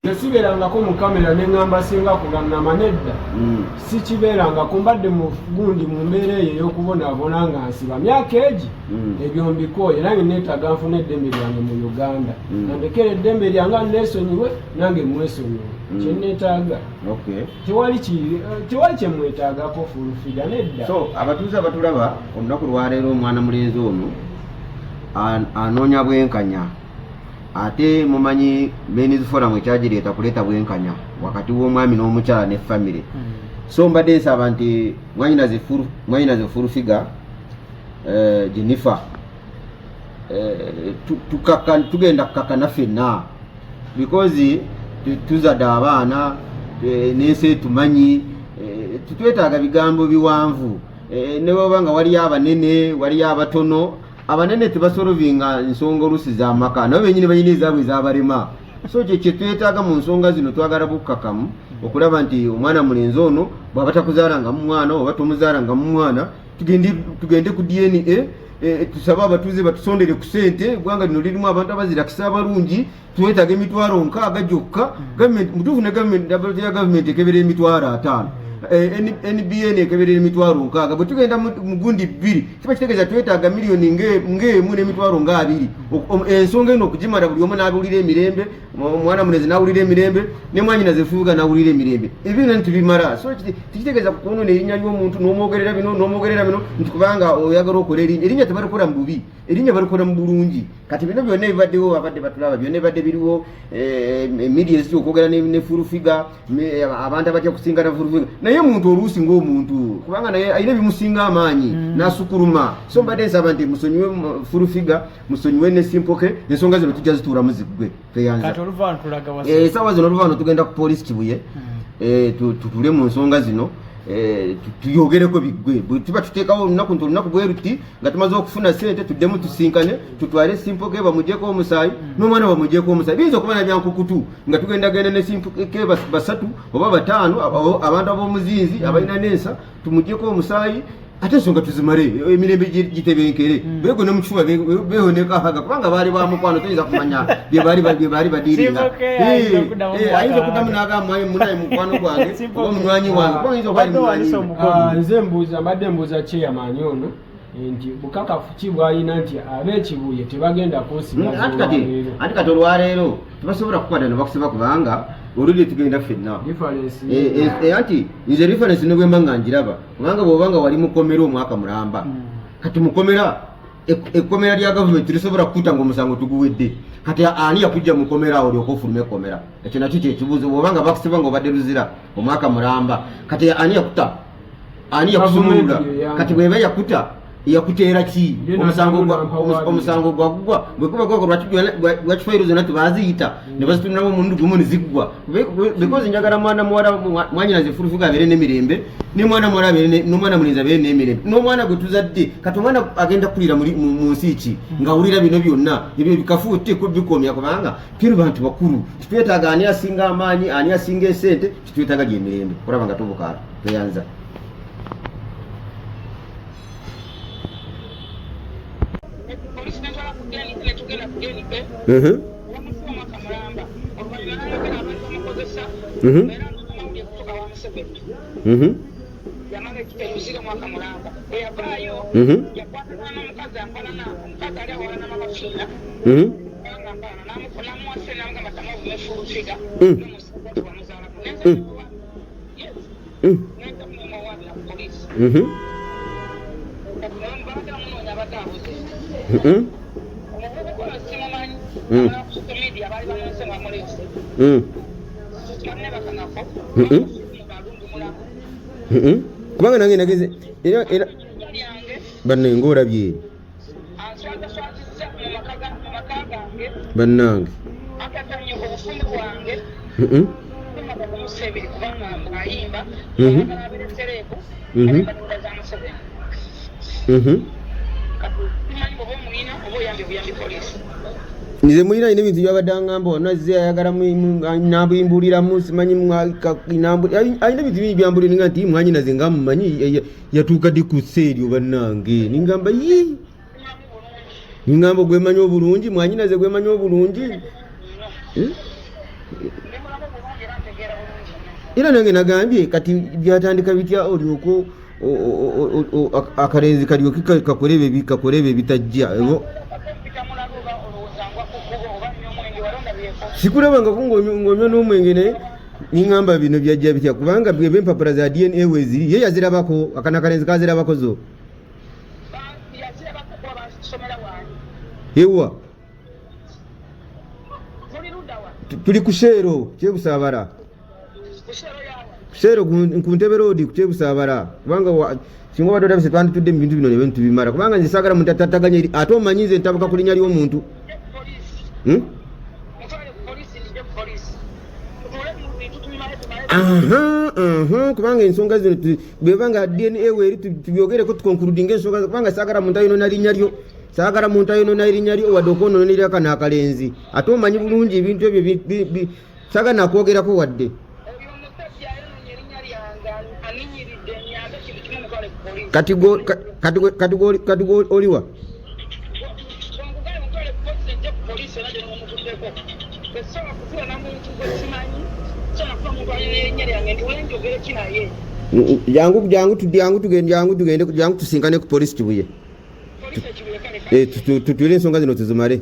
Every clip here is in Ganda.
Nze sibeerangako mu kamera ne ŋŋamba singa kulannama nedda. Sikibeerangako, mbadde mu gundi mu mbeera eyo ey'okubonaabona nga nsiba myaka egi. Ebyo mbikooye, nange neetaaga nfune eddembe lyange mu Uganda. Nandekera eddembe lyange anneesonyiwe, nange mwesonyiwe. Kye neetaaga. Tewali tewali kye mwetaagako Full Figure nedda. So abatuuze abatulaba olunaku lwaleero, omwana mulenzi ono anoonya bwenkanya, ate mumanyi Men's Forum ekyagireeta kuleeta bwenkanya wakati w'omwami n'omukyala ne family. So mbadde nsaba nti mwanyinaze Full Figure, Jennifer, tugenda kukakana ffenna because tuzadde abaana, n'ensi etumanyi, tetwetaaga bigambo biwanvu. Ne bweba nga waliyo abanene, waliyo abatono, abanene tebasolovinga nsonga oluusi z'amaka, nabo benyini balina ezaabwe ezabalema. So kye kyetwetaaga mu nsonga zino, twagala bukkakamu okulaba nti omwana mulenzi ono bw'aba takuzaalanga mu mwana oba tomuzaalanga mu mwana, tugende ku DNA, tusabe abatuuze batusondere ku ssente. Eggwanga lino lirimu abantu abazirakisa abalungi. Twetaaga 60,000 gyokka. Gavumenti mutuufu ne gavumenti ya gavumenti ekebera 50,000, NBN ekebera 60,000. Bwe tugenda mu gundi bbiri kiba kitegeeza twetaaga miliyoni ng'emu n'emitwalo ng'abiri ensonga eno okugimala, buli omu n'awulira emirembe, omwana mulenzi n'awulira emirembe ne mwanyinaze Fuuga n'awulira emirembe. Ebyo byonna tubimala. So tekitegeeza kwonoona erinnya ly'omuntu n'omwogerera bino n'omwogerera bino nti kubanga oyagala okola erinnya. Erinnya tebalikola mu bubi, erinnya balikola mu bulungi. Kati bino byonna ebibaddewo, babadde batulaba, byonna ebibadde biriwo, media ezitya okwogera ne Full Figure, abantu abatya kusinga na Full Figure, naye muntu oluusi ng'omuntu kubanga naye alina ebimusinga amaanyi n'asukuluma. So mbadde nsaba nti musonyiwe Full Figure, musonyiwe ne Simple K, ensonga zino tujja zituulamu ziggwe. Tweyanza. Kati oluva tulaga wa? Essaawa zino oluva wano tugenda ku poliisi Kibuye, tutule mu nsonga zino, tuyogereko biggwe. Bwe tuba tuteekawo olunaku nti olunaku bwe luti nga tumaze okufuna ssente, tuddemu tusinkane, tutwale Simple K bamugyeko omusaayi n'omwana bamugyeko omusaayi. Biyinza okuba nabyankukutu nga tugendagenda ne Simple K basatu oba bataano, abantu ab'omuzinzi abalina n'ensa, tumugyeko omusaayi ate ensonga tuzimale, emirembe gitebenkere. Beego ne mukifuba beho ne kahaga kubanga baali ba mukwano, toyinza kumanya bye baali badiringa. Simple K ayinza okuddamu Ayinza okuddamu n'agamba munaye mukwano gwange Simple oba K. munywanyi wange, kuba ayinza okuba ali Obadde munywanyi owanise we. omukono. Nze mbuuza, mbadde mbuuza chairman ono nti bukakafu ki bw'alina nti ab'ekibuye tebagenda kunsigaza Anti kati olwaleero? Anti kati olwaleero tebasobola kukwata ne bakusiba kubanga oluli tugenda ffenna. Difference. Anti nze reference ne bwemba nga njiraba, kubanga bw'oba nga wali mukomera omwaka mulamba, kati mukomera ekkomera lya gavumenti lisobola kukuta nga omusango tuguwedde. Kati ani yakujja mukomera awo olyoka ofuluma ekkomera? Ekyo nakyo kyekibuuzo. Bw'oba nga bakusiba nga obadde luzira omwaka mulamba, kati ani yakuta? Ani yakusumulula? Gavumenti ye yange. Kati bweba yakuta, yakuteera ki? Ye Omusango n'addamu n'ampa omusango gwagugwa bwe kuba gwagwa, lwaki fayiro zonna tebaziyita ne bazitunulamu omulundi gumu ne ziggwa? Because njagala mwana muwala mwanyinaze Full Figure abeere n'emirembe, ne mwana muwala abeere n'omwana mulenzi abeere n'emirembe, n'omwana gwe tuzadde. Kati omwana agenda kukulira mu nsi ki ng'awulira bino byonna? Ebyo bikafuute bikomya, kubanga tuli bantu bakulu, tetwetaaga ani asinga amaanyi, ani asinga esente, tetwetaaga gyemirembe kulaba nga tubukaala. Tweyanza. Polisi netwala ku DNA, netugenda ku DNA. Bamusiba omwaka mulamba, oluvannyuma n'ayogera abantu bamukozesa era n'amawulire kutuuka wa Museveni. Yamala eruzira omwaka mulamba, bwe yavaayo yakwatagana n'omukazi ampalana, omukazi ali awalana Mama Fiina. Kubanga mpalana n'amuwa ssente n'amugamba tamuvume Full Figure n'omusajja tewamuzaalako. Yes, nenda mumuwaabira ku poliisi. Kati babadde bamunoonya, abadde abuze. Omuvubuka oyo simumanyi. Amala ku social media baali bamunse nga bamuleese. Bannebakanako balungi mulamu. Kubanga nange nageze era Erinnya lyange banne ng'olabye. Answazaswazizza mu maka gange. Bannange. Akatannyo obufumbo bwange. Kumaga kumusa ebiri kubanga ayimba ayagala abeere celeb. Ayimba za Museveni. Kati simanyi bwoba omuyina oba oyambye obuyambi poliisi. Nze mulina, alina ebintu byabadde aŋŋamba wano, azze ayagala nabimbuuliramu, simanyi alina ebintu bingi byambulira nga nti mwanyinaze nga mumanyi yatuuka ddi ku ssi eryo. Bannange, ningamba yi simanyi bulungi. Ningamba gwemanyi obulungi, mwanyinaze gwemanyi obulungi. Eh? Ndi mulamu. Era nange nagambye kati byatandika bitya olyoke akalenzi kalyoke kakole ebyo ebitajja. Sikulabangako ng'onywa n'omwenge, naye niŋŋamba bino byajja bitya, kubanga bweba empapula za DNA weeziri, ye yazirabako, akana akalenzi kazirabako zo. Ewa tuli ku Shell Kyebusaabala, Shell ku Ntebe Road ku Kyebusaabala, kubanga singa obadde olabise twanditudde mu bintu bino ne tubimala, kubanga nze saagala muntu atataganya eri, ate omanyi nze ntabuka ku linnya ly'omuntu. Kubanga ensonga zino bweba nga DNA weeri tubyogereko tukonkuludinga ensonga, kubanga saagala muntu ayonoona linnya lyo, saagala muntu ayonoona erinnya lyo wadde okwonoona eri akano akalenzi, ate omanyi bulungi ebintu ebyo saagala nakwogerako wadde. Kati oliwa? Jangu tugende jangu tusinkane ku polisi Kibuye. Tutwire ensonga zino tuzimale.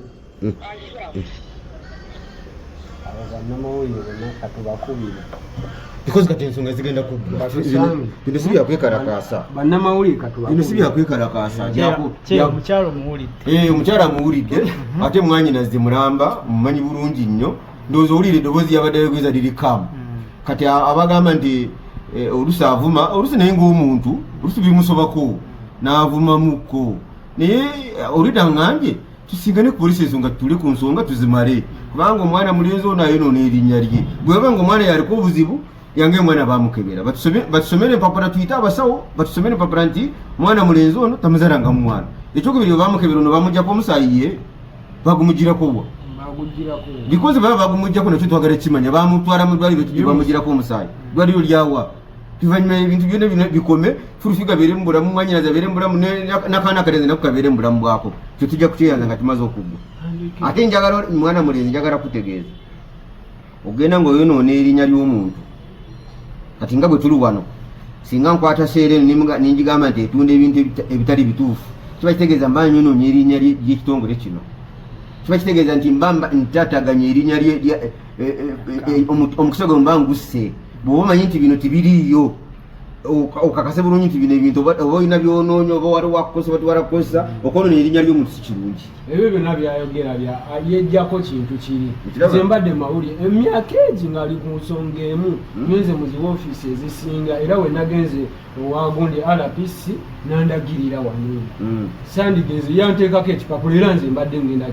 Abo bannamawulire bonna katubakubire. Because kati ensonga zigenda kuggwa. Bino si byakwekalakaasa. Bannamawulire katubakubire. Bino si byakwekalakaasa. Omukyala omuwulidde. Omukyala amuwulidde, ate mwannyinaze mulamba, mumanyi bulungi nnyo. Ndowooza owulira eddoboozi yabadde ayogeza liri kaamu. Kati abagamba nti oluusi avuma, oluusi naye ng'omuntu, oluusi bimusobako n'avumamukko. Naye olidda ngambye tusingane ku polisi ensonga tutule ku nsonga tuzimale, kubanga omwana mulenzi ono ayonoona erinnya lye. Bw'aba nga omwana yaliko obuzibu, yange omwana bamukebera, batusomere empapula, tuyite abasawo batusomere empapula nti mwana mulenzi ono tamuzalanga mwana. Ekyokubiri bamukebera ono bamuggyako omusaayi ye bagumugirako wa? Because baba bagumuggyako nakyo twagala kimanya, bamutwala mu ddwaliro ki bamugirako omusaayi, ddwaliro lyawa? Oluvannyuma ebintu byonna bino bikome, Full Figure abeere mu bulamu, mwannyinaze abeere mu bulamu, n'akaana akalenzi nako kabeere mu bulamu bwako. Kyo tujja kukyeyanza nga tumaze okuggwa. Ate njagala mwana mulenzi, njagala kutegeeza ogenda ng'oyonoona erinnya ly'omuntu. Kati nga bwe tuli wano, singa nkwata seera eno ne ngigamba nti etunda ebintu ebitali bituufu, kiba kitegeeza mba nyonoonye erinnya ly'ekitongole kino. Kiba kitegeeza nti mba ntataganya erinnya omukisa gwe mba ngusse. Bw'oba omanyi nti bino tibiriiyo, okakase bulungi nti bino ebintu oba olina by'onoonya, oba waliwo wakukozesa oba tewalakukozesa, okwonoona erinnya ly'omuntu si kirungi. Ebyo byonna byayogera yeggyako kintu kiri. Nze mbadde mawulire emyaka egi ng'ali ku nsonga emu, ngenze mu zi woofiisi ezisinga, era we nagenze owagundi RPC n'andagirira wano. Sandigenze yanteekako ekipapula, era nze mbadde ngenda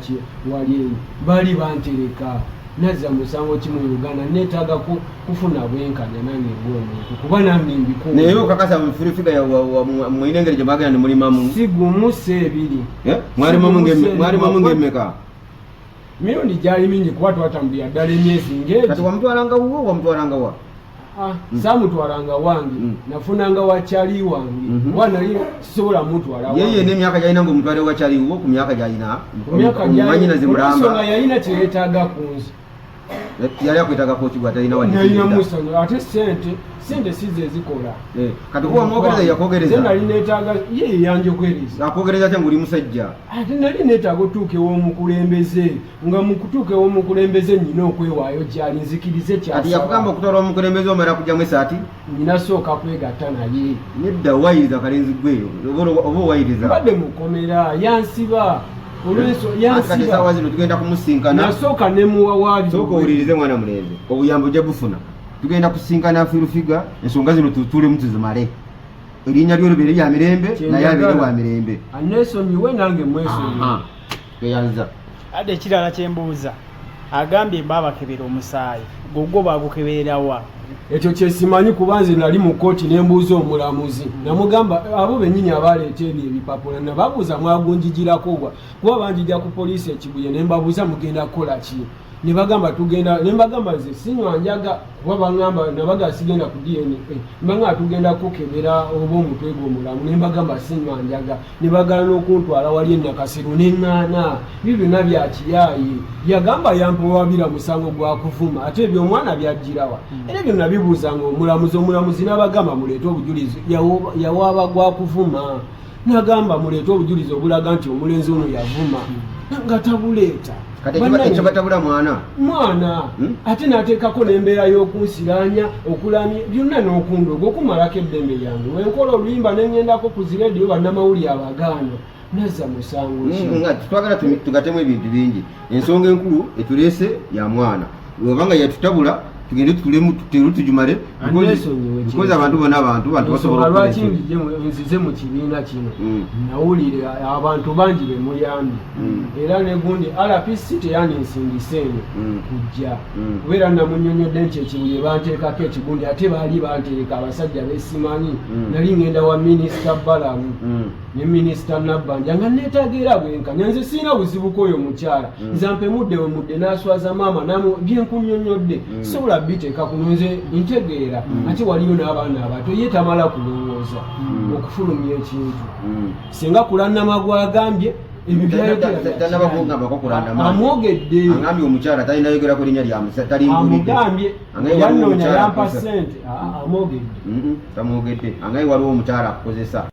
wali eyo, baali bantereka. Nazza musango ki mu Uganda, neetaaga kufuna bwenkanya nange ng'omuntu, kuba nange mbikuuma. Naye okakasa mu Full Figure mulina engeri gye mwagenda ne mulimamu? Si gumu, si ebiri. Mwalimamu ng'emmeka? Mirundi gyali mingi kuba twatambulira ddala emyezi ng'egi. Kati wamutwalanga wuwo, wamutwalanga wa? Saamutwalanga wange, nafunanga wakyali wange, kuba nali sisobola mutwala wange. Ye yenna emyaka gy'alina ng'omutwale wakyali wuwo ku myaka gy'alina? Mwannyinaze mulamba. Ensonga yalina kye yeetaaga ku nze. Yali akwetaagako ki gw'atalina wadde? Nalina musanyu, ate sente si ze zikola. Kati kuba wamwogereza yakwogereza? Nze nali neetaaga, ye yanjogereza. Akwogereza atya ng'oli musajja? Ate nali neetaaga otuuka ew'omukulembeze, nga mu kutuuka ew'omukulembeze nnina okwewaayo gy'ali, nzikirize ky'asaba. Kati yakugamba okutwala omukulembeze omala kugyamu essaati? Nnina sooka kwegatta naye. Nedda owayiriza akalenzi gwe, oba owayiriza? Mbadde mukomera, yansiba. Kati essaawa zino tugenda kumusinkana. Nasooka ne muwawaabira. Sooka owulirize mwana mulenzi, obuyambi ojja bufuna. Tugenda kusinkana Full Figure, ensonga zino tutuulemu tuzimale. Erinnya lyo libeere lya mirembe, naye abeere wa mirembe. Aneesonyiwe nange mwesonyiwe. Tweyanza. Ate ekirala kye mbuuza, agambye baabakebera omusaayi, gwo baagukeberera wa? Ekyo kye simanyi, kuba nze nali mu kkooti ne mbuuza omulamuzi, namugamba abo bennyini abaleeta ebyo ebipapula nababuuza mwagunjigirako wa, kuba banjija ku poliisi e Kibuye ne mbabuuza mugenda kukola ki? Ne bagamba tugenda, ne mbagamba nze sinywa njaga, kuba baŋŋamba nabaga sigenda ku DNA, mbagamba tugenda kukebera oba omutwe gwo mulamu, ne mbagamba sinywa njaga, ne bagala n'okuntwala wali e Nakasero ne ŋŋaana. Ebyo byonna bya kiyaaye. Yagamba yampowabira musango gwa kuvuma, ate ebyo omwana byajjirawa? Era ebyo nabibuuzanga omulamuzi, omulamuzi n'abagamba muleete obujulizi. Yawaaba gwa kuvuma, n'agamba muleete obujulizi obulaga nti omulenzi ono yavuma, nga tabuleeta. Kati ekibatabula mwana mwana ate n'ateekako n'embeera y'okunsiraanya, okulamya byonna n'okundoga okumalako eddembe lyange. Wenkola oluyimba ne ŋŋendako ku zirediyo, bannamawulire abagaana, nazza musango ki? Nga twagala tugatemu ebintu bingi. Ensonga enkulu etuleese ya mwana, obanga yatutabula, tugende tutulemu tuteru tujumale. Anesonyiwe. Because abantu bonna abantu basobola Ensonga okukola lwaki ensobi. nzize mu kibiina kino, nawulire abantu bangi bemuyambye, era negundi RPC teyandinsindise eno kujja, kubeera namunyonyodde nti ekibuye banteekako ekigundi, ate baali banteeka abasajja besimanyi. Nali ngenda wa Minisita Balamu ne Minisita Nabbanja nga neetaaga era bwenkanya. Nze sirina buzibu kwoyo mukyala, nze ampemudde wemudde n'aswaza maama namu byenkunyonyodde, sobola biteeka kuno, nze ntegeera. Ate waliyo n'abaana abato, ye tamala kulowooza okufulumya ekintu. Singa kulannama gwagambye ebyo byayogera bya Tanaba kiraayi. kungambako kulandama. Amwogedde. Angambye omukyala talina yogera ku linnya lya musa talimbuulidde. Amugambye. Angaye waliwo Yannoonya omukyala yampa akukozesa. sente. Amwogedde. Tamwogedde. Angaye waliwo omukyala akukozesa.